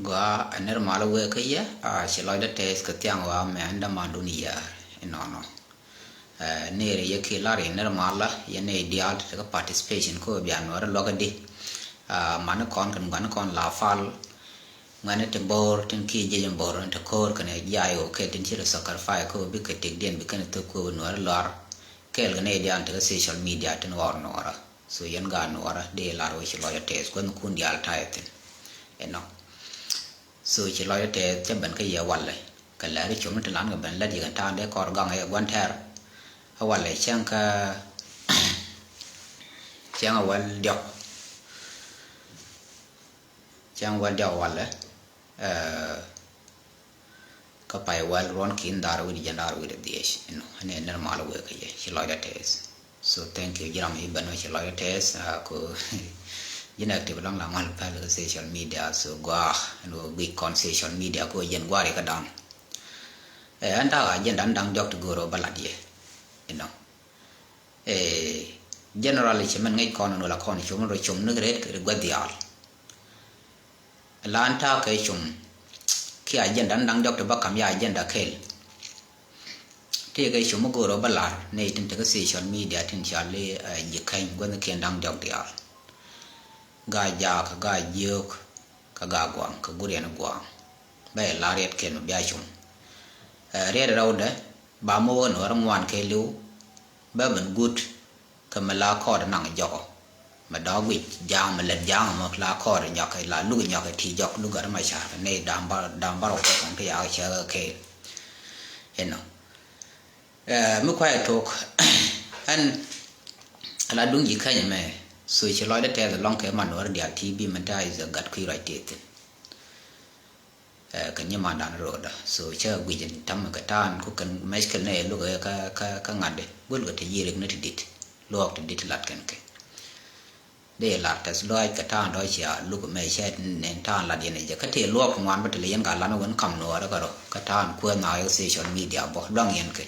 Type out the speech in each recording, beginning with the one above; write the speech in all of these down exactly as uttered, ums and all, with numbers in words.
Gɔaa, ɛ nɛr malä wëë kä yɛ, a ci lɔcdä tɛth kɛ thiaŋ ɣɔaa mɛ ɛn dämandun yɛɛr inɔnɔ. Ɛ nɛr yɛ ki lar in nɛr malä yɛ nɛy diaal ti tekɛ participation kä bia nuɔrä luɔkä di. A mani kɔn kɛn guani kɔn la fal. Ŋuɛni ti bo̱r tin ki jiec in bo̱r in ti ko̱r kɛn jay wä kɛ tin ci rɛ sacrifice kä bi kɛ tëkdiɛn bi kɛn thok kä nuɔrä luar. Kɛɛl kɛ nɛy diaal tekɛ social media tin ɣɔr nuɔrä. So yɛn gaat nuɔrä dee lar wä ci lɔcdä tɛth kuɛn kun diaal tayɛ thin. Ɛnɔ. So ci lɔcdä tɛth cä ben kä yɛ walɛ kɛ lɛri com ni ti lan kɛ ben lät yɛ kɛn ta̱a̱n dee kɔr gaŋ yɛ gua̱n tɛr. A walɛ cäŋ kä cäŋ a wäl diɔk. Cäŋ wäl diɔk walɛ. Kä pay wäl ruɔn kin dhar wi̱cdɛ jiɛn dhar wi̱cdɛ dhiec inɔ ɛn ɛ nɛr mal wëë kä yɛ ci lɔcdä tɛth. So thank you ji̱ ram i̱ ben wä ci lɔcdä tɛth. Ko ji̱n active lɔŋ la mal päl kä social media so gɔaa ɛn wä guic kɔn social media ko jiɛn gua̱a̱r ikä dan. Ɛn ta̱a̱ agenda da̱ŋ diɔk ti go̱o̱r wä bä lat yɛ inɔ. General ci mɛn ŋäc kɔn ɛn wä la kɔn com rɔ com ni ret kɛ gua̱th diaal. Lan ta̱a̱ kɛ com ki agenda ni da̱ŋ diɔk ti bä kam ya agenda kɛl. Tëëkɛ com mi go̱o̱r ɔ bä la̱r nɛy tin tekä social media tin cɔal i̱ ji̱ käny guäthnikiɛn da̱ŋ diɔk diaal. Gaa jaak gaa jiök kä gaa gua̱a̱ŋ kɛ guriɛn gua̱a̱ŋ. Bä yɛ la̱r riɛt kɛn mi bia com. Riɛt rɛwdɛ ba mi wä ni wä ri ŋuan kɛ li̱w. Bä ben gut kɛ mi la kɔɔt naŋ jɔkɔ. Mi dɔ̱k guic ja̱a̱ŋ mi lät ja̱a̱ŋ mi la kɔɔt nyɔk la luk nyɔk ti jɔk luk gär ma ca̱r kɛ nɛy da̱a̱m bär da̱a̱m bär wä kɛ kɔn ti yak cɛ kɛ kɛ. Inɔ. Mi kuay tok ɛn ala duŋ ji̱ käny mɛ. So ci lɔcdä tɛth lɔŋ kɛ man wär diaal ti bi mɛ ta is a gat kui̱ ruac tëë thin. Kɛ nyimandan ro̱o̱dä so cä guic in ta̱mɛ kɛ ta̱a̱n ku kɛn mɛckɛl nɛ luk ɛ kä kä ŋa̱tdɛ guäl kɛ te yirik ni ti dit luɔɔk ti dit lat kɛn kɛ. Dee lar tɛth luaac kɛ ta̱a̱n dɔ̱ cia luk mɛ cɛ nɛn ta̱a̱n lat yɛn ɛ jɛ kä tëë luɔɔk ti ŋuan bä ti lɛ yɛn ka lan wän kam nuɔɔrä kɛ rɔ kä ta̱a̱n kuäär na yɛ social media bɔ luaŋ yɛn kɛ.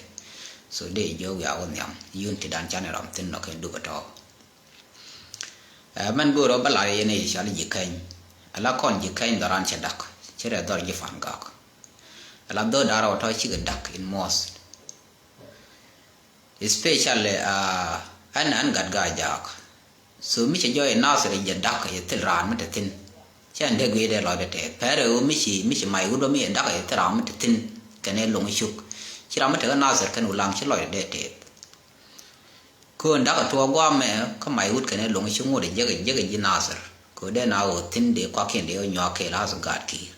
So dee jiök wiaa wä nhiam yun ti dan canɛ ram thin nɔ kɛn duk ɛ tɔ̱. Ɛ mɛn go̱o̱r ɔ bä lar yɛn i̱ cɔal ji̱ kɛny. Ala kɔn ji̱ kɛny dhɔran cɛ dak cɛ rɛ dhɔr ji̱ fan gak. Ala dhɔr dar ɔ tɔ cikɛ dak in muɔth. Especially ɛn ɛn gat gaa jaak. So mi cɛ jɔɔc in nasir jɛ dak yɛ thil raan mi te thin. Cɛ ɛn dee guiy dee lɔcdɛ tɛth pɛrɛ ɣöö mi ci mi ci may wut bä mi yɛ dak yɛ thil raan mi te thin. Kɛn ɛ loŋ cuk ci ram mi tekɛ nasir kɛn wulaŋ ci lɔcdɛ dee tɛth. Köön dakä tuɔɔk guamɛ kä may wut kɛnɛ loŋ ci ŋot jek jek ji̱ nasir. Kö dee na ɣöö thi̱n dee kuakiɛn dee ɣä nyuak kɛɛl a gaat ki̱i̱r.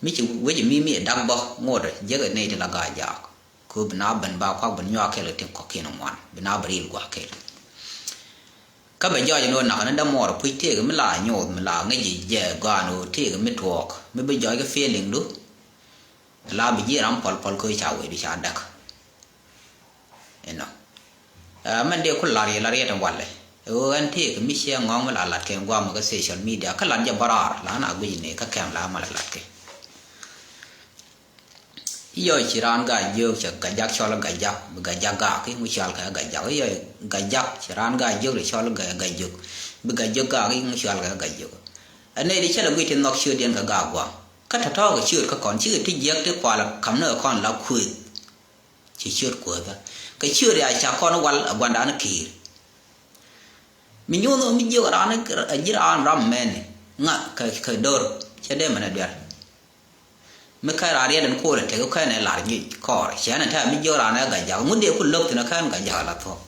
Mi ci wec mi mi dak bä ŋot jek nɛy ti la gaat jaak. Kö bi na ben ba kuak ben nyuak kɛɛl kɛ ti kɔkiɛn ŋuan bi na bɛ ril guak kɛɛl. Kä bɛ jɔɔc ni ɣöö nakä ni dämuɔɔr puc tëëk mi la nyoth mi la ŋäc ji̱ jɛ gɔaa ni ɣöö tëëk mi tuɔɔk mi bi jɔɔc kɛ feeling du. La bi ji̱ ram pɔl pɔl kö ca wec du ca dak. Inɔ. Ɛ mɛn dee ku lar yɛ lar yɛ tin walɛ. Ɛ ɣöö ɛn tëëk mi ciɛ ŋɔ̱ŋ mi la lat kɛn guam kä social media kä lat jɛ bä raar la na guic ni kä kɛm la mal lat kɛ. Yɔ ci raan gaa jiök cɛ gajak cɔl gajak bi gajak gaa ki ŋu cɔal kɛ gajak yɔ gajak ci raan gaa jiök cɔl gajök bi gajök gaa ki ŋu cɔal kɛ gajök. Ɛ nɛy di cɛ lɛ guic ti nhɔk ciöt yɛn kɛ gaa guam kä tɔ̱tɔ̱ kɛ ciöt kä kɔn cikɛ ti jiäk ti kual kam ni kɛ kɔn la kuëth. Ci ciöt kuäthä kɛ ciöt ya ca kɔn wal a guandan ki̱i̱r. Mi nyuuth mi jiök raan a ji̱ raan ram mɛni ŋa kɛ kɛ dor cɛ dee mɛn a duer. Mi kɛn raan riɛt in kool a tek kɛn ɛ lar nyic kɔɔr cɛ ɛn ɛ tɛ̈ mi jiök raan ɛ gajak ŋut dee ku lo̱k thin ɛ kɛn gajak la thuɔ̱k.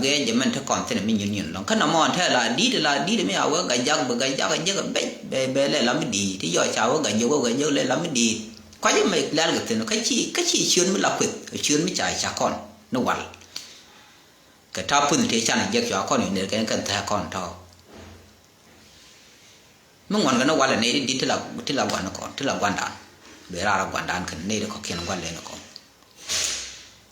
Gɛɛ jɛ mɛn te kɔn thin mi nyun nyun lɔŋ kä nɔmɔ tɛ la di̱i̱t la di̱i̱t mi a wee gajak bi gajak jek bɛc bɛ bɛ lɛ lam mi di̱i̱t ti yɔ ca wee gajak wee gajak lɛ lam mi di̱i̱t. Kuac mɛ lɛl kɛ thin kä ci kä ci ciöt mi la kueth ciöt mi ca ca kɔn ni wal. Kɛ ta̱a̱ puth tëë can jek cua kɔn yu ner kɛn kɛn thɛɛ kɔn tɔ̱. Mi ŋuɔ̱n kɛ ni walɛ nɛy ti di̱t ti la ti la gua̱n kɔn ti la gua̱ndan. Bɛ raar a gua̱ndan kɛn nɛy ti kɔ̱kiɛn gua̱n lɛn kɔn.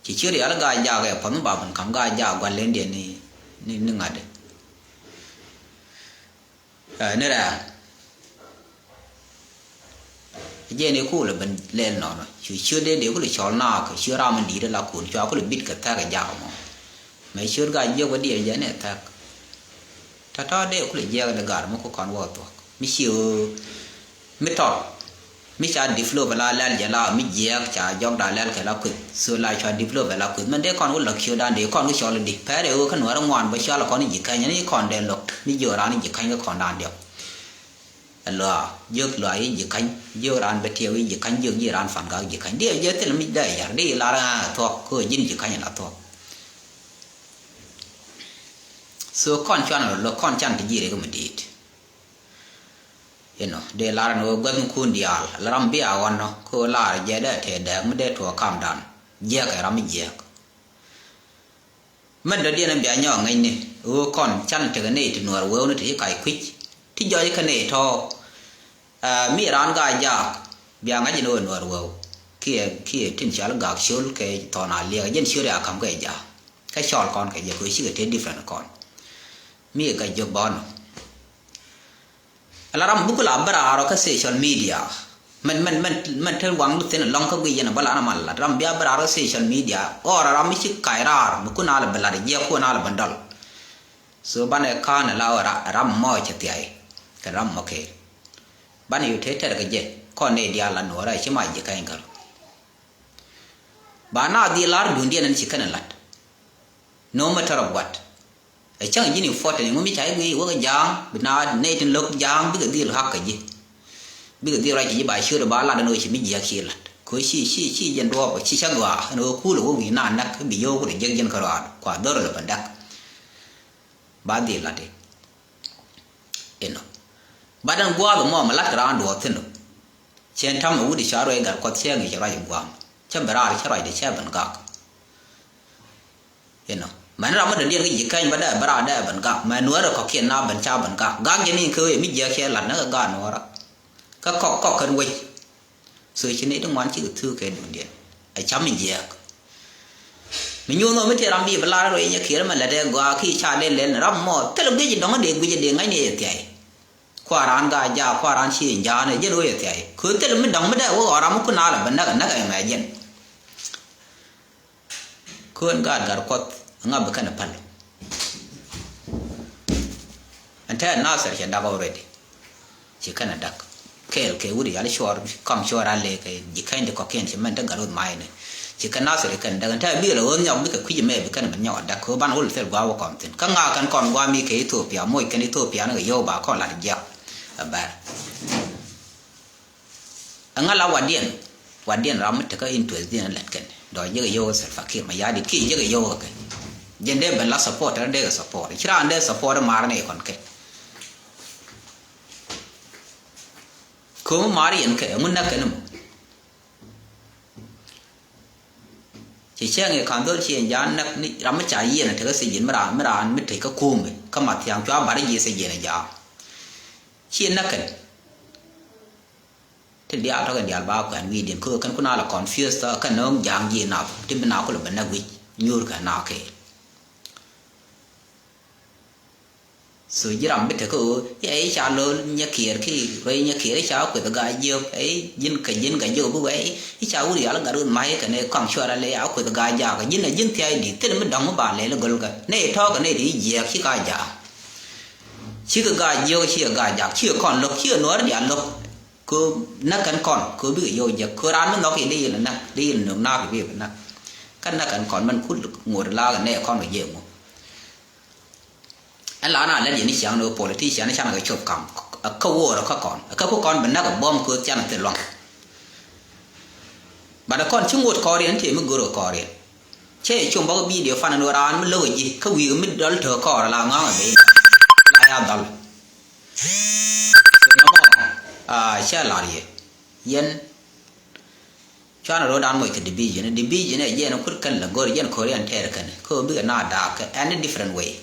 Ci ciöt rial gaa jaak ɛ puɔ̱th mi ba ben ka̱m gaa jaak gua̱n lɛn diɛn ni ni ni ŋa̱t. Ni rɛ̈ɛ̈r. Jɛn i̱ kuul ben lɛl nɔnɔ cu ciöt dee dee kul cɔl naak ciöt ram in di̱i̱t la kun cua kul bit kɛ thɛk ɛ jaak mɔ. Mɛ ciöt gaa jiök wä diɛn jɛn ɛ thɛk. Tɔ̱tɔ̱ dee kulɛ jiɛɛk dee gaar mi ku kɔn wä thuɔ̱k mi ci ɣöö mi tɔt mi ca develop la lɛl jɛ la mi jiɛɛk ca jɔkda lɛl kɛ la kueth. So la cua develop la kueth mɛn dee kɔn wä lak ciötdan dee kɔn wä cɔl di pɛr ɛ ɣöö kä nuäärä ŋuan bä cɔal kɔn ji̱ käny ni kɔn dee lo̱k mi jiök raan ji̱ käny kä kɔn dan diɔk. Ɛ lɔa jiök lɔa i̱ ji̱ käny jiök raan bɛ tiɛw i̱ ji̱ käny jiök ji̱ raan fan gak ji̱ käny diɛ jɛ thil mi dee yar di lar thuɔ̱k kä ji̱n ji̱ käny la thuɔ̱k. So kɔn cuan rɔ lo̱k kɔn can ti ji̱ rek mi di̱i̱t. Inɔ dee lar ni wä guäth mi kun diaal la ram bia ɣɔn nɔ kä wä lar jɛ dee tëë dɛɛk mi dee tuɔɔk kamdan jiɛk ɛ ram mi jiɛk. Mɛn dɔ̱diɛn in bia nyɔk ŋäcni ɣöö kɔn can tekɛ nɛy ti nuɔɔr wewni ti ci kac kui̱c ti jɔc kä nɛy tɔ̱. Aa, mi raan gaa jaak bia ŋa̱c in ɣöö nuɔɔr wew kiɛ kiɛ tin cɔal gak ciöl kɛ thɔn a liɛk jɛn ciöl ya ka̱m kɛ jaak. Kä cɔl kɔn kɛ jɛ kɛ cikɛ te different kɔn mi kɛ jiök bɔnɔ. Ala ram buk la bä raar kä social media. Mɛn mɛn mɛn mɛn te waŋ thin lɔŋ kä guiy yɛn bä la na mal lat ram bia bä raar kä social media. Ɔɔr ram mi ci kac raar mi kun a lɛ bä lat jiɛk kun a lɛ bä dɔl. So banɛ ka̱n la ram mɔ cɛ thiay kɛ ram mɔ kɛ. Banɛ yu te tɛr kɛ jɛ kɔn nɛ diaal la nuɔrɛ ci ma ji̱ kɛny kär. Ba na dhil lar duundiɛn ɛn ci kɛn lat. No matter of what. Ɛ cäŋ ji̱n important ŋu mi ca i̱ guiy wä kä ja̱a̱ŋ bi na nɛy tin lo̱k ja̱a̱ŋ bikɛ dhil ha̱k kä ji̱. Bikɛ dhil ruac kä ji̱ ba ciöt ba lat ɛn ɣöö ci mi jiääk ci lat kɛ ɣöö ci ci ci jɛn duɔɔp ci cä gɔaa ɛn ɣöö kuul ɛ wä wi̱i̱ na näk bi yio̱w kulɛ jiäk ji̱n kä rɔaadu kua dhor lɛ bä dak. Ba dhil lat i̱ inɔ. Bat ɛn gua̱a̱th ɛmɔ mi lat kɛ raan duɔɔth thi̱n ɔ. Cɛ ɛn ta̱mɛ wut i̱ ca ruac gat kuɔth cɛ ŋi̱i̱c ruac in gua̱a̱m cä bi raar cä ruacdɛ cɛ ben gak. Inɔ mɛn ram mi dɔ̱diɛn kä ji̱ kɛny bä dee bä raar dee ben gak mɛ nuäärä kɔ̱kiɛn na ben ca ben gak gak jɛ ni kɛ wee mi jiɛk cɛ lat ni kɛ gak nuäärä. Kä kɔk kɔk kɛn wec. So ci nɛy ti ŋuan cikɛ thuk kɛ duundiɛn ɛ cam mi jiɛɛk. Mi nyuuth nɔ mi tëë ram bi bi lar rɔ inyɛ kiɛr mɛ lät ɛ gɔaa ki ca dee lɛl ni ram mɔ thil guic dɔ̱ŋ dee guic dee ŋa̱cni ɛ thiay. Kua raan gaa jaak kua raan ci in ja̱a̱n ɛ jɛn wee ɛ thiay kö thil mi dɔ̱ŋ mi dee wä ɣɔɔ ram mi kun a lɛ bä näk ɛ näk ɛ mɛ jɛn. Kön gaat gat kuɔth ŋa bi kɛn a päl. Ɛn tɛ Nasir cɛ dak already. Ci kɛn a dak kɛɛl kɛ wut yal cuɔr kaŋ cuɔr a lek kɛ ji̱ kɛn ti kɔkiɛn ci mɛn te gat wut ma̱a̱cni. Ci kɛn Nasir kɛn dak ɛn tɛ bikɛ lɛ ɣöö nyɔk bikɛ kui̱c mɛ bi kɛn bi nyɔk a dak kɛ ɣöö ban wul thil gua̱a̱ wä kɔn thi̱n kä ŋa kɛn kɔn gua̱a̱ mi kɛ Ethiopia moc kɛn Ethiopia ni kɛ yio̱w ba kɔn lat jiak. Ɛ bɛr. Ɛŋa la wadiɛn wadiɛn ram mi tekä interest diɛn lɛt kɛn dɔ̱ jek yio̱w Salva Kiir Mayardit ki jek yio̱w kɛ. Jɛn dee ben la support rɛ dee kɛ support ci raan dee support maar ni kɔn kɛ. Kömi maar yɛn kɛ ɛŋu näk kɛn mɔ. Ci cɛŋ i̱ ka̱n dhol ci ɛn ja̱a̱n näk ni ram mi ca yiɛn a tekä sijin mi raan mi raan mi tekä kömi kä Mathiaŋ cua bar ji̱ sijin a ja̱a̱. Ci näk kɛn. Ti diaal tɔ̱ kɛn diaal ba kuɛn wi̱i̱diɛn kɛ kɛn kun a la confuse tɔ̱ kɛn nööŋ ja̱a̱ŋ ji̱ nath ti bi na kulɛ bɛ näk wi̱c nyuur kɛ na kɛɛl. So ji̱ ram bi tekä ɣöö i̱ ca lo̱l nyɛ kiɛɛr ki ruɛy nyɛ kiɛɛr i̱ ca kueth gaa jiök i̱ ji̱n kɛ ji̱n kɛ jiök bi wɛ i̱ ca wur yal gat wun ma̱c kɛn i̱ kɔaŋ cuɔr alɛ a kueth gaa jaak ji̱n a ji̱n thiac di̱t thil mi dɔ̱ŋ mi ba lɛl i̱ göl kɛ nɛy tɔ̱ kɛ nɛy ti i̱ jiɛɛk ci gaa jaak. Cikɛ gaa jiök cikɛ gaa jaak cikɛ kɔn lo̱k cikɛ nuɔ̱ɔ̱r diaal lo̱k. Kɛ näk kɛn kɔn kɛ bikɛ yio̱w jek kɛ raan mi nhɔk i̱ dee yɛn näk dee yɛn nhök naak i̱ bikɛ näk. Kä näk kɛn kɔn mɛn kul ŋot laak ɛ nɛɛ kɔn kɛ jiɛk ŋu. Ɛn la na lɛt yɛn i̱ ciaŋ ni wä politician i̱ canɛ kɛ cop kam ɛ kä woor ɛ kä kɔn ɛ kä ku kɔn bi näk ɛ buɔ̱m kɛ thian ɛ thil luaŋ. Bat ɛ kɔn ci ŋot kɔɔriɛn tëë mi go̱r kɛ kɔɔriɛn. Cä yɛ com bä kä bidio fan ɛn wä raan mi lo̱k ɛ ji̱ kä wi̱i̱ mi dɔl tök kɔɔr la ŋɔ̱a̱ŋ ɛ ben. La ya dhɔl. Nɔmɔ, ah, cɛ lar yɛ yɛn. Cuanɛ ro̱o̱dan moc kɛ division. Division ɛ jɛn kut kɛn la go̱r jɛn ko̱r yɛn tɛɛr kɛn kä bikɛ na daak kɛ any different way.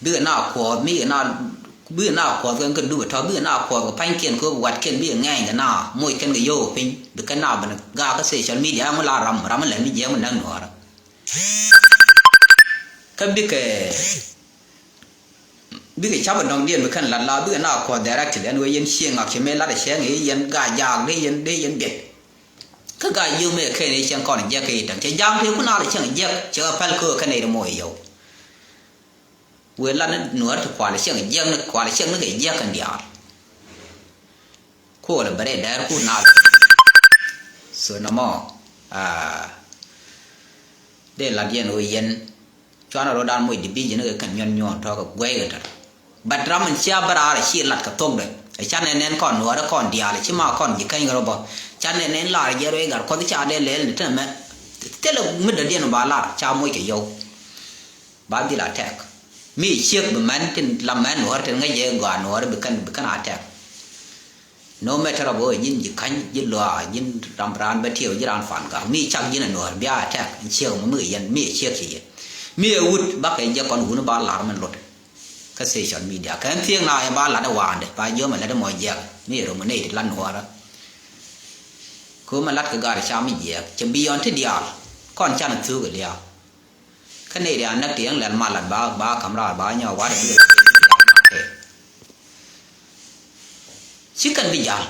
Bikɛ na kuɔth mi kɛ na bikɛ na kuɔth kɛn kɛ dupɛ tɔ̱ bikɛ na kuɔth kɛ pa̱nykiɛn kɛ watkiɛn bikɛ ŋɛɛny kɛ na moc kɛn kɛ yio̱w piny bi kɛn na ben gaak kä social media ŋu la ram ram lɛ mi jiɛk mi näk nuɔɔrä. Kä bikɛ bikɛ cap ɛ dɔ̱ŋdiɛn bi kɛn lat la bikɛ na kuɔth directly ɛn wee yɛn cieŋ ŋak cɛ mëë lat ɛ cɛŋ i̱ yɛn gaa jaak dee yɛn dee yɛn biɛt. Kä gaa yio̱w mëë kɛn i̱ cɛŋ kɔn jiɛk kɛ i̱ täŋ cɛ jaak tëë kun al cɛŋ jiɛk cɛ kɛ päl köök kɛn i̱ ri moc yio̱w. Wëë lat ni nuäär ti kual ciɛŋ jiäk ni kual ciɛŋ ni kɛ jiäk kɛn diaal. Kuɔl bɛ rɛy dɛɛr ku nal. So nɔmɔ, ah, dee lat yɛn ɣöö yɛn cuanɛ rɔ̱dan moc division ni kɛ kɛn nyuɔn nyuɔn tɔ̱ kɛ guɛy kɛ tɔ̱. But ram in cia bä raar a ci lat kɛ thokdɛ. Ɛ canɛ nɛn kɔn nuäärä kɔn diaal ci ma kɔn ji̱ käny kɛ rɔ bä. Canɛ nɛn lar jɛ rɔ i̱ gat kuɔth ca dee lɛl ni tɛmɛ. Thilɛ mi dɔ̱diɛn ba lar ca moc kɛ yɔw. Ba dhil attack. Mi ciek bi mɛn tin la mɛn nuɔr tin ŋäc jɛ gɔaa nuɔr bi kɛn, bi kɛn attack. No matter about ji̱n ji̱ käny, ji̱ luaa, ji̱n ram raan bä tiɛw, ji̱ raan fan gak. Mi cak ji̱n a nuɔr bia attack. Ciek mi, mi yɛn, mi ciek ci yɛn. Mi ɛ wut bakɛ jɛ kɔn wun ba lar mɛn lot. Kä social media kɛn thiek na yɛ ba lat ɛ waandɛ ba jiɔm ɛ lät ɛ mɔ jiɛk. Mi ɛ rom ɛ nɛy ti lat nuɔrä. Kä mɛ lat kɛ gar ca mi jiɛk cɛ bi yɔn ti diaal. Kɔn can thuk ɛ liaal. Kä nɛy rian näk ti yɛn lɛl mal lat ba, ba kam raar ba nyɔ wat ɛ bi. Ci kɛn bi jal.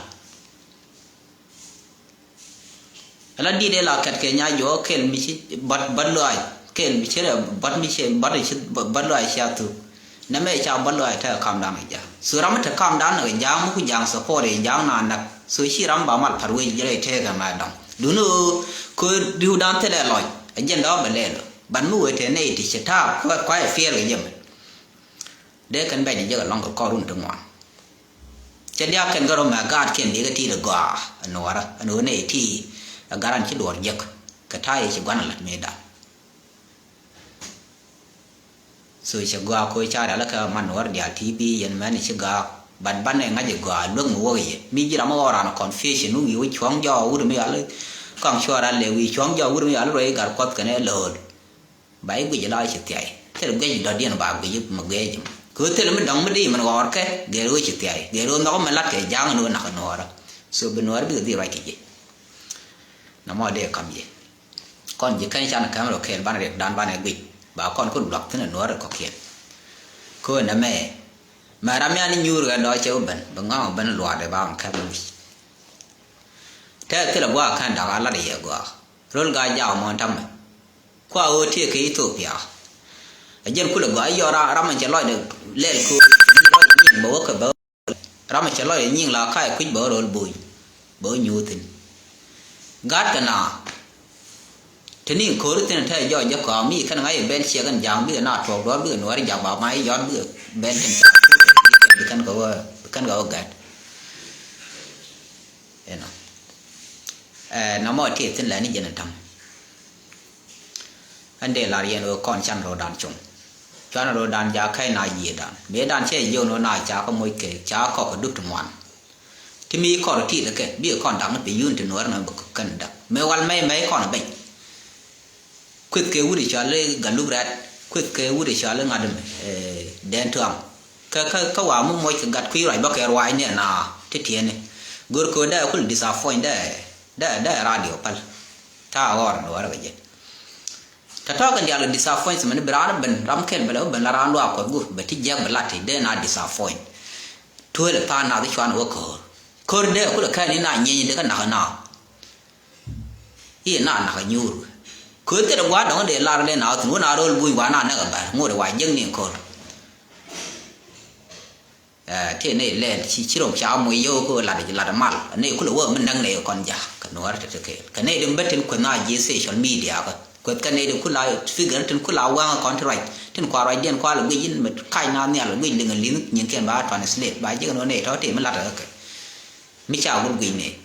Ala dit ila kɛt kɛ nya jɔ kɛl mi ci bat, bat lɔac kɛl mi ci rɛ bat mi ci bat ci bat lɔac ci a thuk. Nɛ mɛ ca bat lɔac te kam dan kɛ ja̱a̱ŋ. So ram te kam dan kɛ ja̱a̱ŋ mi ku ja̱a̱ŋ support ɛ ja̱a̱ŋ na nak. So ci ram ba mal par wec jɛ rɛ te kɛ mɛ dɔŋ. Duni ɣöö kö diw dan thilɛ lɔc. Ɛ jɛn dɔɔ bɛ lɛl. Ban mi wee te nɛ iti ci ta̱a̱ kua, kua ɛ fiɛl kɛ jɛ mɛ. Dee kɛn bɛc di jek alɔŋ kɛ kɔr run ti ŋuan. Cɛ diak kɛn kɛ rɔ mɛ gaat kɛn di kɛ ti di gɔaa. Ɛn wara ɛn wä nɛ ti ɛ garan ci duɔr jek. Kɛ ta̱a̱ yɛ ci guan lat mi dan. So cɛ gɔaa ko ca rial kɛ man wara dial ti bi yɛn mɛn ci gaak. But banɛ ŋa̱c ɛ gɔaa luäk mi wäk yɛ mi ji̱ ram ɣɔɔran confusion mi wi̱i̱ wä cuɔ̱ŋ jɔɔk wut mi yal. Kɔŋ cuɔ̱ɔ̱r alɛ wi̱i̱ cuɔ̱ŋ jɔɔk wut mi yal ruɔy gar kuɔth kɛn ɛ lo̱o̱l. Ba i̱ guic la ci thiay thil guic dɔ̱diɛn ba guic mi guic jim. Kö thil mi dɔ̱ŋ mi di min ɣɔɔr kɛ gɛr ɣöö ci thiay gɛr ɣöö nhɔk mi lat kɛ ja̱a̱ŋ ni ɣöö nak nuɔɔrä. So bi nuɔɔrä bikɛ dhil ruac kɛ ji̱. Nɔmɔ dee kam ji̱. Kɔn ji̱ kɛn can kɛm rɔ kɛɛl banɛ riɛk dan banɛ guic ba kɔn kun luak thin nuɔɔrä kɔkiɛn. Kö nɛ mɛ mɛ ram yan nyuur kɛ dɔɔc cɛ wä ben bi ŋa̱ŋ ben luaadɛ ba ŋa̱ŋ kɛm guic. Tɛth thilɛ gua̱a̱ kɛn da̱k a lat yɛ gua̱a̱. Röl gaa jaak mɔn tamɛ. Kua ɣöö tiee kɛ Ethiopia. A jɛn kulɛ gɔaa yɔr ram, ram cɛ lɔcdɛ lɛl köör. Lɔcdɛ nyiŋ bɛ wä kɛ bɛ. Ram cɛ lɔcdɛ nyiŋ la ka̱a̱c kui̱c bɛ wä röl bo̱o̱ny. Bɛ wä nyuuthin. Gat kɛ na. Te ni ko̱ri thi̱n te jɔɔc jɛ kɔaŋ mi kɛn ŋa̱c i̱ bɛl ciɛk in ja̱a̱ŋ bikɛ na tuɔɔk duɔ̱ɔ̱r bikɛ nuɔ̱ɔ̱ri ja̱a̱ŋ ba mac yɔt bikɛ bɛl tin. Bikɛn kɛ wä, bikɛn kɛ wä gɛt. Inɔ. Ɛ, nɔmɔ ti thi̱n lɛ ni jɛn in ta̱m. Ɛn dee lar yɛn ɣöö kɔn can ro̱o̱dan cuŋ. Cuan ro̱o̱dan jakä na yiëëdan mëëdan cɛ jiök ni ɣöö na ca kä moc kɛ ca kɔk kɛ duk ti ŋuan. Ti mi kɔr ti lɛ kɛ bikɛ kɔn dak ni pɛ yun ti nuɔr ni bɛ kɛn dak mëë wal mɛy mɛy kɔn bɛny. Kueth kɛ wut i̱ cɔal i̱ Galuk Rɛt, kueth kɛ wut i̱ cɔal i̱ ŋa̱t ɛmɛ, eh, Dɛn Tuaŋ. Kä, kä, kä wa mi moc kɛ gat kui̱ ruac bä kɛ ruac ni ɛna ti tiɛni. Gör kɛ dee kul disappoint dee, dee, dee radio pal. Ta̱a̱ ɣɔr ni wärä kɛ jɛ. Tɔ̱tɔ̱ kɛ diaal kɛ disappoint mɛn bi raan ben ram kɛl bɛ lɛ ben la raan luaak kuɔth gu bɛ ti jiɛk bɛ lat ti dee na disappoint. Tuöl ɛ tha̱a̱ŋ nath i̱ cuan wä köör. Köör dee kulɛ kɛn i̱ na nyieny dee kä nak i̱ na. I̱ na nak i̱ nyuur. Köör thil ɛ gua̱a̱r dɔ̱ŋ dee lar dee na wä thi̱n wä na ro̱l buny wa na näk ɛ bär ŋot ɛ wa jiäk ni köör. Ɛ, tëë nɛy lɛl ci, ci rɔm ca moc yio̱w kä lat, lat mal. Nɛy kulɛ wä mi näk nɛy kɔn ja̱ kɛ nuɔ̱ɔ̱r te te kɛɛl. Kɛ nɛy ti mi bä tin kueth na ji̱ social media kä. Kueth kɛ nɛy ti kula figure tin kula waŋ kɔn ti ruac. Tin kua ruacdiɛn kua lɛ guic in mi kac na nhial guic liŋ liŋ nyiŋkiɛn ba translate ba ji̱ kɛ nuɔ̱ɔ̱r nɛy tɔ̱ tëë mi lat kä kɛ. Mi ca wur guic nɛy.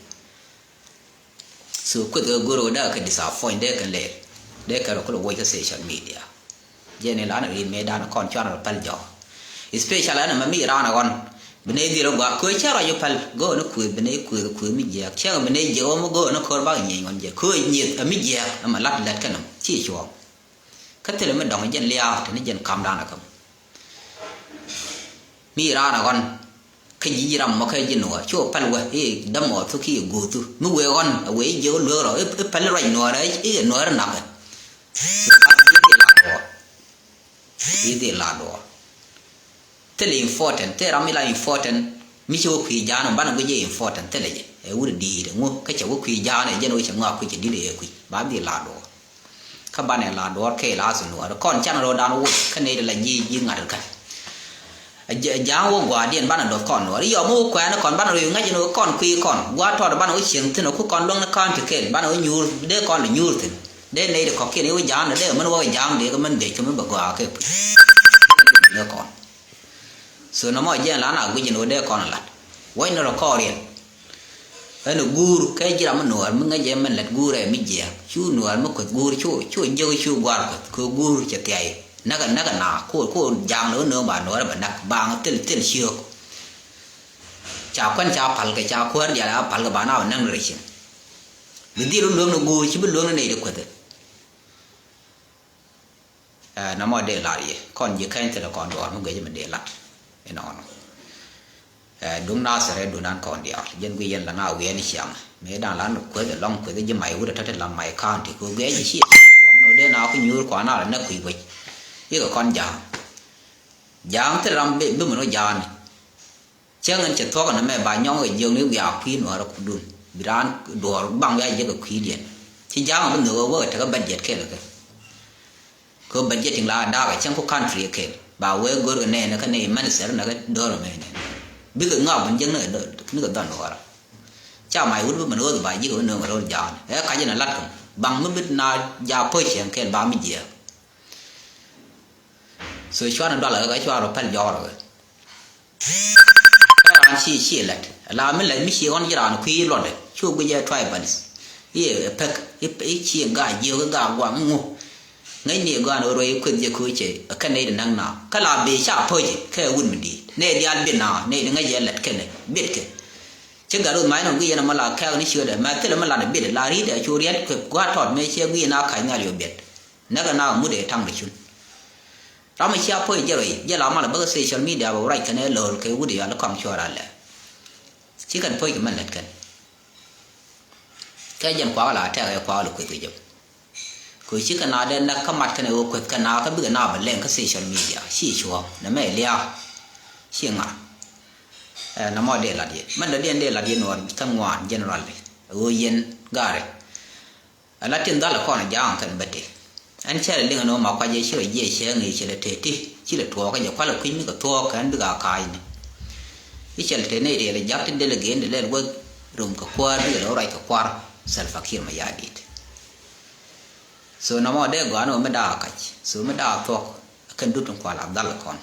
So kueth kɛ go̱r wä dee kɛ disappoint dee kɛ lɛl. Dee kɛ rɔ kulɛ woc kä social media. Jɛn in lan rin mëë dan kɔn cuan rɔ päl jɔk. Especially ɛn ɛmɛ mi raan ɛ ɣɔn. Bi nɛy dhil rɔ gɔaa köö cä rɔ jɛ päl. Go̱o̱n kuëëth bi nɛy kuëëth kuëëth mi jiɛɛk. Cäŋ bi nɛy jiɛɛk ɣɔn mi go̱o̱n kör bak nyieny ɣɔn jɛ. Köö nyieth ɛ mi jiɛɛk ɛmɛ lat lät kɛn ɛm. Ci cuɔɔŋ. Kä thilɛ mi dɔŋ jɛn liaak teni jɛn kam dan ɛ käm. Mi raan ɛ ɣɔn. Kä ji̱ ji̱ ram mɔ kä ji̱ nuɔɔr. Cu päl wä i̱ dämɔ thu ki i̱ guuth thu. Mi wëë ɣɔn ɛ wëë i̱ jiɛ wä lueek rɔ. I̱, i̱ päl ruac nuɔɔr ɛ i̱ nuɔɔr nak ɛ. I̱ dhil la duɔɔr. I̱ dhil la duɔɔr. Thilɛ important. Thilɛ ram mi la important. Mi ci wä kui̱ ja̱a̱n ɔ banɛ guic i̱ important. Thilɛ jɛ. Ɛ wut di̱i̱t ɛ ŋu. Kä cɛ wä kui̱ ja̱a̱n ɛ jɛn wä cɛ ŋɔak kui̱ cɛ di̱t ɛ kui̱. Ba dhil la duɔɔr. Kä banɛ la duɔ̱ɔ̱r kɛɛl a su nuɔɔr kɔn can rɔ dan woc kä nɛy ti la ji̱ ji̱ ŋa̱t kä. Ja̱a̱ŋ wä gua̱a̱r diɛn banɛ doth kɔn nuɔɔr iɔ mi wä kuɛɛn kɔn banɛ rɔ yu ŋa̱c ni wä kɔn kui̱ kɔn gua̱a̱r tɔt banɛ wä cieŋ thi̱n ku kɔn luäŋ ni ka̱n ti kɛɛl banɛ wä nyuur dee kɔn lɛ nyuur thi̱n dee nɛy ti kɔ̱kiɛn i̱ wä ja̱a̱ŋ ni dee mɛn wä ja̱a̱ŋ dee kɛ mɛn dee kɛ mi bɛ gɔaa kɛ kui̱. Kɔn so nɔmɔ jɛn la na guic ni wä dee kɔn lat. Wä ni rɔ kɔɔriɛn. Ɛn guur kɛ ji̱ ram mi nuɔɔr mi ŋäc jɛ mɛn lät guur ɛ mi jiɛɛk cu nuɔɔr mi kueth guur cu cu jiök cu guar kueth kɛ guur cɛ thiay. Näk näk na ko ko ja̱a̱ŋ ni wä nööŋ ba nuɔɔr bɛ näk baŋ thil thil ciök. Ca kuän ca pal kɛ ca kuäär dial a pal kɛ ba na wä näk ni rɛ cieŋ. Bi dhil wä luäŋ ni guur ci bi luäŋ ni nɛy di kueth. Ɛ nɔmɔ dee lat yɛ kɔn ji̱ kɛny thilɛ kɔn duɔɔr mi guic mi dee lat. Inɔnɔ. Ɛ duŋ Nasir ɛ dunan kɔn diaal jɛn guic yɛn la na wiɛn ciaŋ. Mëë dan lan kueth ɛlɔŋ kueth ji̱ may wut ɛ tɔ̱ ti la may county kɛ guic ji̱ ciɛ. Duɔŋ ni wä dee na ku nyuur kuan na la nɛ kui̱ guic. Ikɛ kɔn ja̱a̱ŋ. Ja̱a̱ŋ thil ram bi bi mi ni wä ja̱a̱ŋ ni. Cäŋ ɛn cɛ thuɔ̱k ɛn ɛmɛ ba nyɔŋ kɛ jiök ni wiaa kui̱ nuɔɔrä kudun bi raan duɔɔr baŋ wiaa jiäk kɛ kui̱diɛn. Ci ja̱a̱ŋ ɛ bi nhök ɛ wä kɛ tekɛ budget kɛl kɛ. Kɛ budgeting la da̱a̱k ɛ cäŋ ku country kɛl ba wee go̱r kɛ nɛɛnɛ kä nɛy minister nɛ kɛ do̱r ɛmɛ nɛn. Bikɛ ŋɔak bin jiäk ni kɛ dhɔn nuɔɔrä. Ca mac wut bi mɛn ɣöth ba ji̱ kɛ wä nööŋ kɛ ro̱l ja̱a̱n ɛ kac ɛn ɛ lat kɛ baŋ mi bi na ja̱a̱ po̱c cɛn kɛl ba mi jiɛɛk. So cuanɛ dualɛ kɛ cuanɛ rɔ pɛl jɔɔrɛ kɛ. Ɛ raan ci ci lɛt la mi lɛt mi ci ɣɔn ji̱ raan kui̱ luɔtdɛ cu guic ɛ tribalist. I̱ pek i̱ ci gaa jiök i̱ gaa guaŋ i̱ ŋu. Ŋäcni ɛ gɔaan ɣöö ruɔ̱c kueth jɛ köö cɛ ɛ kɛn nɛy ti näk na kä la bëë ca pöcɛ kɛ wut mi di̱i̱t nɛy diaal biet na nɛy ti ŋäc ɛ lɛt kɛnɛ biet kɛ. Ci gat ruth mac nɔ guic yɛn ɛmɔ la kɛɛk ni ciötdɛ mɛ thilɛ mi lat ɛ biet la ri̱t ɛ cu riɛt kɛ gua̱a̱t tɔt mëë ciɛ guic na ka̱c nhial yɔ biet. Näk ɛ na mut ɛ taŋ di cun. Ram mi cia puɔ̱c jɛ rɔy jɛ la mal bäkɛ social media bɛ wä rac kɛn ɛ lo̱l kɛ wut ɛ yɔal i̱ kɔaŋ cuɔr alɛ. Ci kɛn puɔ̱c kɛ mɛn lät kɛn. Kɛ jɛn kuakä la tɛk ɛ kuakä lɛ kueth kɛ jɛ. Kɛ ci kɛ na dee näk kä mat kɛn ɛ wä kueth kɛ na kä bikɛ na bɛ lɛŋ kä social media ci cuɔ̱ɔ̱ŋ nɛ mɛ lia̱a̱. Ci ŋa̱r. Ɛ nɔmɔ dee lat yɛ mɛn dɔ̱diɛn dee lat yɛ nuɔɔr kä ŋuan generally ɛ wä yɛn ga̱rɛ. Ala tin dhal kɔn ja̱a̱ŋ kɛn bä te. Ɛn cɛl liŋ ɛn ɣöö ma kuac ɛ ci rɔ jiɛc cɛ ŋi̱i̱c cɛ lɛ te ti ci lɛ tuɔɔk kä jɛ kualɛ kui̱ mi kɛ thuɔɔk kɛn bikɛ a ka̱a̱cni. I̱ cɛl te nɛy riɛl ɛ ja̱k ti del ɛ gen ti lɛl wä rom kɛ kuäär bikɛ lɛ wä ruac kɛ kuar. Salva Kiir Mayardit. So nɔmɔ dee gɔaa ni ɣöö mi da̱a̱ kac so mi da̱a̱ thuɔk. Kɛn dut in kual a dhal kɔn.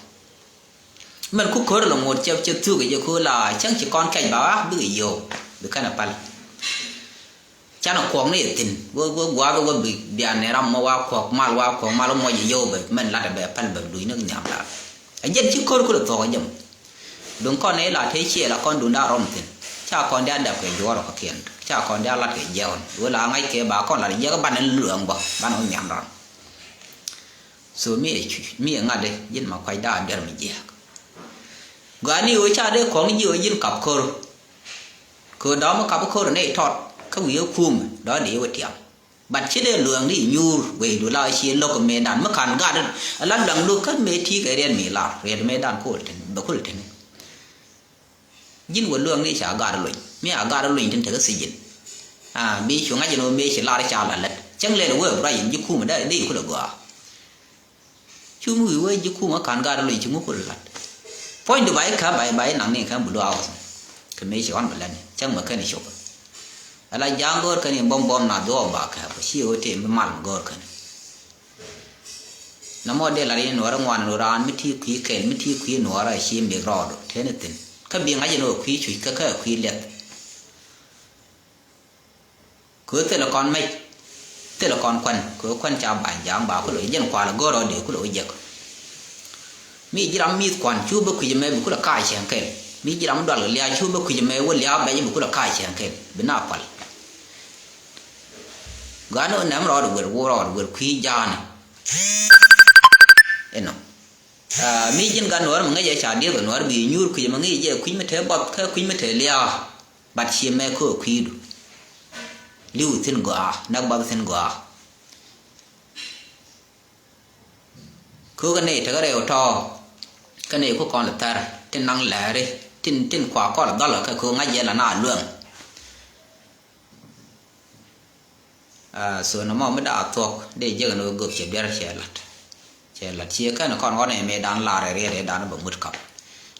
Mɛn ku ko̱r lɔ ŋot cɛ cɛ thuk jɛ ku la cäŋ ci kɔn kɛc ba wa bikɛ yio̱w bi kɛn a pal. Canɛ kuɔk ni yɛ thi̱n wä wä guath wä bi bian ni ram mɔ wa kuɔk mal wa kuɔk mal wä mɔ jɛ yio̱w bɛ mɛn lat bɛ pal bɛ luc ni nhiam la. A jɛn ci ko̱r ku lɔ thuɔk a jɛ mɔ. Duŋ kɔn ni la te ciɛ la kɔn dun da rɔm thi̱n ca kɔn dia dap kɛ juɔr kɔ kiɛn ca kɔn dia lat kɛ jiɛk ɣɔn wä la ŋa̱c kɛ ba kɔn lat jiɛk ban ni luɛŋ bɔ ban wä nhiam ram. So mi ɛ cuc mi ɛ ŋa̱t ɛ ji̱n ma kuac da̱a̱ diɛr mi jiääk. Gɔaa ni ɣöö ca dee kɔŋ ji̱ ɣöö ji̱n kap ko̱r. Kɛ ɣöö dɔ̱ŋ mi kap ko̱r ɛ nɛy tɔt kä wi̱i̱ ɛ kuumɛ dɔ̱ŋ dee wä tiam. But ci dee luɛɛŋ di nyuur wecdu la cie lo̱k ɛ mëëdan mi ka̱n gat ɛ la luɛŋdu kä mëë ti̱i̱ kɛ riɛt mi lar riɛt mëëdan ko̱l tɛn bɛ ko̱l tɛn. Ji̱n wä luäŋni ca gat lony mi a gat lony tin tekɛ thi̱ji̱n. A bi cu ŋa̱c in wä mëë ci lar ca la lät cäŋ lɛl wee bi ruac in ji̱ kumä dee dee kulɛ gɔaa. Cu mi wi̱i̱ wee ji̱ kumä ka̱n gat lony ci ŋuk kulɛ lat. Puɔ̱nydu ba i̱ käp ba i̱ ba i̱ naŋni käp bi luaak wä thi̱n. Kɛ mëë ci ɣɔn bi lɛtni cäŋ mɛ kɛn i̱ cop. Ala ja̱a̱ŋ go̱o̱r kɛn in buɔ̱m buɔ̱m na dhuɔɔk ba käp kɛ ci wä tëë in bi mal mi go̱o̱r kɛn. Nɔmɔ dee lat in nuɔrä ŋuan in raan mi ti kui̱ kɛl mi ti kui̱ nuɔrä a ci mik rɔɔdu teni thi̱n kä bi ŋa̱c in wä kui̱ cuc kä kä kui̱ liɛth. Kɛ thilɛ kɔn mec thilɛ kɔn kuan kɛ kuan ca ba̱ny ja̱a̱ŋ ba kulɛ jɛn kual a go̱r rɔɔdu kulɛ wä jek. Mi ji̱ ram mi̱th kuan cu bä kui̱c ɛmɛ bi kulɛ ka̱a̱c cɛŋ kɛl mi ji̱ ram dual kɛ lia̱a̱ cu bä kui̱c ɛmɛ wä lia̱a̱ bɛc bi kulɛ ka̱a̱c cɛŋ kɛl bi na pal. Gɔaa ni ɣöö nɛm rɔɔdɛ wer wor rɔɔdɛ wer kui̱ ja̱a̱ni. Inɔ. Mi ji̱n gat nuɔ̱ɔ̱r mi ŋäcɛ ca dieth kɛ nuɔ̱ɔ̱r bi nyuur kui̱c mi ŋäcɛ jɛ kui̱c mi te buɔth kä kui̱c mi te lia̱a̱. Bat cie mɛ kä kui̱du. Li̱w thi̱n gɔaa näk buɔth thi̱n gɔaa. Köökä nɛy tekɛ rɛw tɔ̱. Kä nɛy ku kɔn lɛ thär tin naŋ lääri tin tin kua kɔl dhɔl kä köök ŋa̱c jɛ la na luäŋ. So nɔmɔ mi da̱a̱ thuɔ̱k dee jek ni wä gök cɛ biɛr cɛ lat. Cɛ lat ciɛ kɛn kɔn ɣɔn ɛ mëë dan lar ɛ riɛt ɛ dan bɛ ŋut kap.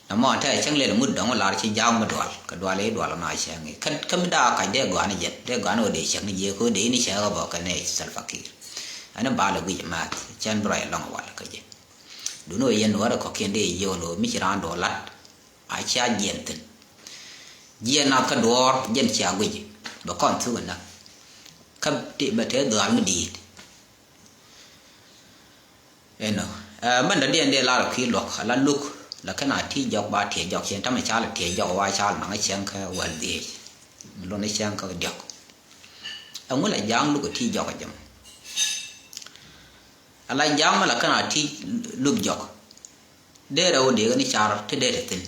Nɔmɔ tɛ cäŋ lel ŋut dɔ̱ŋ lar ci ja̱a̱ŋ mi dual kɛ dual i̱ dual na cäŋ i̱ kä mi da̱a̱ kac dee gɔaa ni jɛn dee gɔaa ni wä dee cäŋ ni jiɛ kä wä dee ni cäŋ ɛ bɔ kɛ nɛ Salva Kiir. Ɛn i̱ bal ɛ guic math cɛn bi rɔy lɔŋ wal kä jɛ. Duni wä yɛn wä rɛ kɔkiɛn dee jiɛ wä ni wä mi ci raan duɔl lat. A cia jiɛn thi̱n. Jiɛn nath kä duɔ̱ɔ̱r jɛn cia guic bɛ kɔn thuk inä. Kä ti bɛ te dhuaar mi di̱i̱t. Inɔ mɛn dɔ̱diɛn dee lar kui̱ luɔ̱k ala luk la kɛn a ti jɔk ba tiɛ jɔk cien tamɛ cal tiɛ jɔk wa cal naŋ cɛŋ kä wäl dhiec. Mi lon cɛŋ kä diɔk. Ɛŋu la ja̱a̱ŋ luk ti jɔk a jɛm. Ala ja̱a̱ŋ mi la kɛn a ti luk jɔk. Dee rɛw dee ni car ti dee ti thin.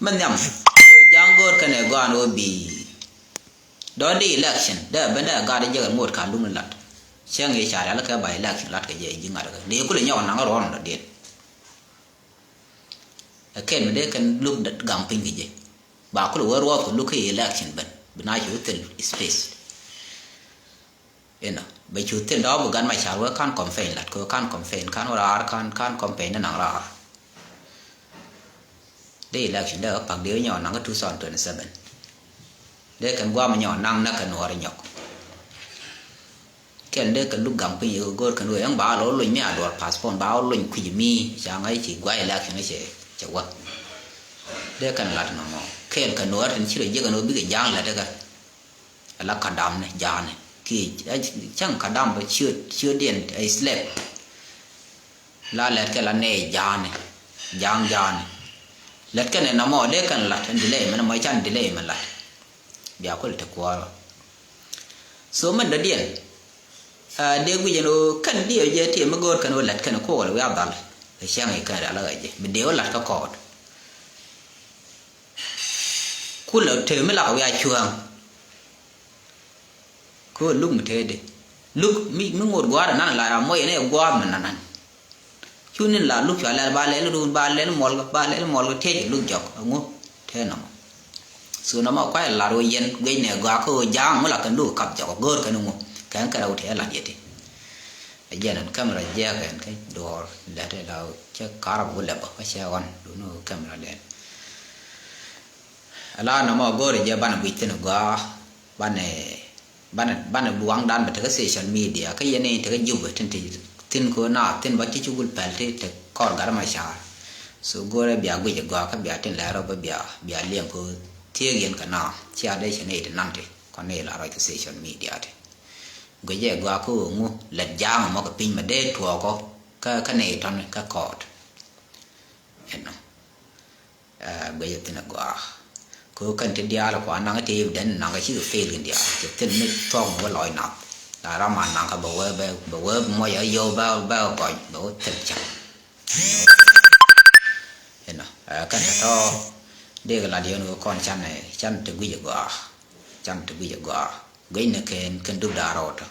Mi nhiam ɣöö ja̱a̱ŋ go̱o̱r kɛnɛ gɔaan ɣöö bi dɔ̱ di election dee ben dee gat jek ŋot ka lum ni lat. Cäŋ i̱ car yal kɛ ba election lat kɛ jɛ ji̱ ŋa̱t kɛ dee kulɛ nyɔk naŋ ruɔ̱n dɔ̱diɛn. Ɛ kɛn mi dee kɛn luk gaŋ piny kɛ jɛ ba kulɛ wä ruɔth kɛ luk kɛ election ben bi na cu thil space. Inɔ bɛ cu thil dɔ̱ bi gat ma car wee kan campaign lat kɛ wee kan campaign kan wä raar kan kan campaign ni naŋ raar. Dee election dee pak dee nyɔ naŋ two thousand twenty seven. Dee kɛn guam nyɔ naŋ nä kɛ nuɔɔr nyɔk. Kɛn dee kɛ luk gaŋ piny yɛ go̱o̱r kɛn wee ɛŋ ba lɔ luny mi a duɔr passport ba lɔ luny kui̱c mi ca ŋa̱c ci guay election cɛ cɛ wä. Dee kɛn lat nɔmɔ kɛn kɛ nuɔɔr tin ci rɔ jiɛk ɛn wee bikɛ ja̱a̱ŋ lat kɛ. Ala kadam ni ja̱a̱ni ki cäŋ kadam bä ciöt ciötdiɛn ɛ slep. La lɛt kɛ la nɛy ja̱a̱ni ja̱a̱ŋ ja̱a̱ni. Lɛt kɛn ɛ namɔ dee kɛn lat ɛn delay mɛn mɔ can delay mɛn lat. Bia kul ti kuɔɔrɔ. So mɛn dɔ̱diɛn dee guic ɛn ɣöö kɛn diɛ jɛ ti mi go̱o̱r kɛn ɣöö lɛt kɛn kuɔɔl wiaa dhal. Kɛ cäŋ i̱ kɛn rial ɣä jɛ mi dee ɣä lat kä kɔɔt. Kulɛ te mi lak wiaa cuäŋ. Kɛ ɣöö luk mi tëëdi luk mi ŋot gua̱a̱r ɛnan la ram mɔc ɛn ɛ gua̱a̱r mi nanan. Cu nin la luk cua lɛl ba lɛl run ba lɛl muɔlkä ba lɛl muɔlkä tiec luk jɔk ɛŋu tëë nɔmɔ. So nɔmɔ kuay lar ɣöö yɛn guic nɛ gɔaa kä ɣöö ja̱a̱ŋ mi la kɛn luk kap jɔk go̱o̱r kɛn ɛŋu kɛn kɛ rɛw tëë lat yɛ ti. Ɛ jɛn ɛn camera jiɛk ɛn kä duɔɔr lɛt ɛ la cɛ karab wulɛ bä kä cɛ ɣɔn duni camera lɛn. Ala nɔmɔ go̱o̱rɛ jɛ banɛ guic thi̱n gɔaa banɛ banɛ banɛ buaŋdan bɛ tekä social media kä yɛn in tekä Jubɛ tin ti thi̱n ko na thi̱n ba ti cugul pɛl ti te kɔr gat ma ca̱a̱r. So go̱o̱rɛ bia guic gɔaa kä bia tin lɛr rɔ bä bia bia liɛŋ ko thiek yɛn kɛ na cia dee cɛ nɛy ti nan ti kɔn nɛy la rɔc kɛ social media ti. Guic jɛ gɔaa kä ɣöö ŋu lɛt ja̱a̱ŋ mɔ kɛ piny mɛ dee tuɔɔkɔ kä kä nɛy tɔn kä kɔɔt. Ɛnɔ. Guic jɛ thi̱n agɔaa kä ɣöö kɛn ti diaal kua naŋ ti den naŋ kɛ cikɛ fail kɛ diaal cɛ thil mi thuɔ̱k mi wä lɔc nath. La ram a naŋ kɛ bɛ wee bɛ bɛ wee muɔc a yio̱w bɛ bɛ gɔny bɛ wä thil cak. Inɔ kɛn tɔ̱tɔ̱ dee kɛ lat yɛn kɛ kɔn can can te guic agɔaa. Can te guic agɔaa guic ni kɛn kɛn dup da̱a̱ rɔɔtɔ.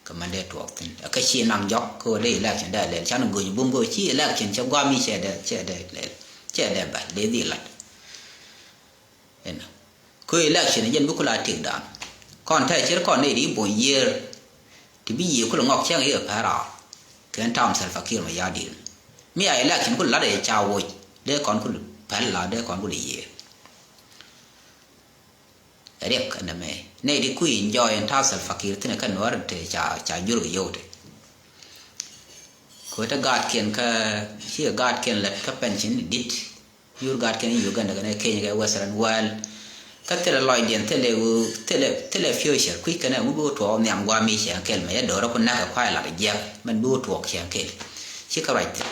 Kɛ mɛn dee tuɔɔk thi̱n ɛ kä ci naŋ jɔk kä wä dee election dee lɛl can guic bum kä wä ci election cɛ guam mi cɛ dee cɛ dee lɛl cɛ dee bal dee dhil lat. Inɔ. Kä election jɛn bi kula tik dan kɔn tɛ cir kɔn nɛy ri buɔ̱ny yiër. Ti bi yiëë kula ŋɔk cɛŋ yikɛ pɛr raar kɛn tam Salva Kiir mɛ ya̱a̱ di̱i̱r. Mi a election kula lat ɛ ca woc dee kɔn kul pɛl la dee kɔn kul yiëë. Riɛk ɛn ɛmɛ nɛy ti kui̱ enjoy ɛn ta̱a̱ Salva Kiir thi̱n ɛ kɛn nuɔ̱ɔ̱r te ca ca jur kɛ yio̱w te. Kɛ wä te gaatkiɛn kä ci kɛ gaatkiɛn lät kä pension dit. Yur gaatkiɛn in Uganda kɛnɛ Kenya kɛ Western world. Kä thilɛ lɔcdiɛn thilɛ ɣöö thilɛ thilɛ future kui̱ kɛnɛ ŋu bi wä tuɔɔk nhiam gua̱a̱ mi cɛɛŋ kɛl mɛ yɛ do̱rä ku näk kɛ kuay lat jiɛk mɛn bi wä tuɔɔk cɛɛŋ kɛl. Ci kɛ ruac thil.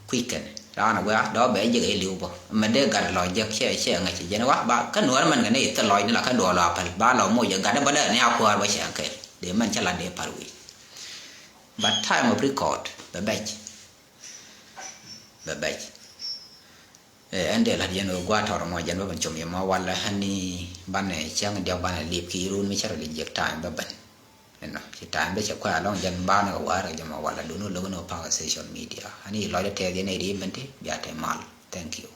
Kui̱ kɛn raan a wiaa dɔɔ bɛ jek ɛ li̱w bä mɛ dee gat lɔc jek cɛ cɛ ŋäc cɛ jɛn wa ba kä nuɔr mɛn kɛ ni thil lɔc ni la kä duɔl a päl ba lɔ moc ɛ gat bä dee ni a kuäär bä cɛ kɛl dee mɛn cä la dee par wi̱i̱. But time of record bɛ bɛc bɛ bɛc. Ɛ ɛn dee la̱t yɛn ɣöö gua̱a̱th tɔr mɔ jɛn bä ben com yɛ mɔ walɛ ɛn ni banɛ cäŋ diɔk banɛ lip ki run mi cä rɔ li jiɛk time bä ben. Inɔ ci time bä cɛ kuɛ alɔŋ jɛn banɛ kɛ wa̱a̱ rɛ jɛ mɔ walɛ dun wä lo̱k ni wä pa̱a̱k ɛ social media ɛn ni lɔcdä tɛth yɛn ɛ ri ben ti bia te mal. Thank you.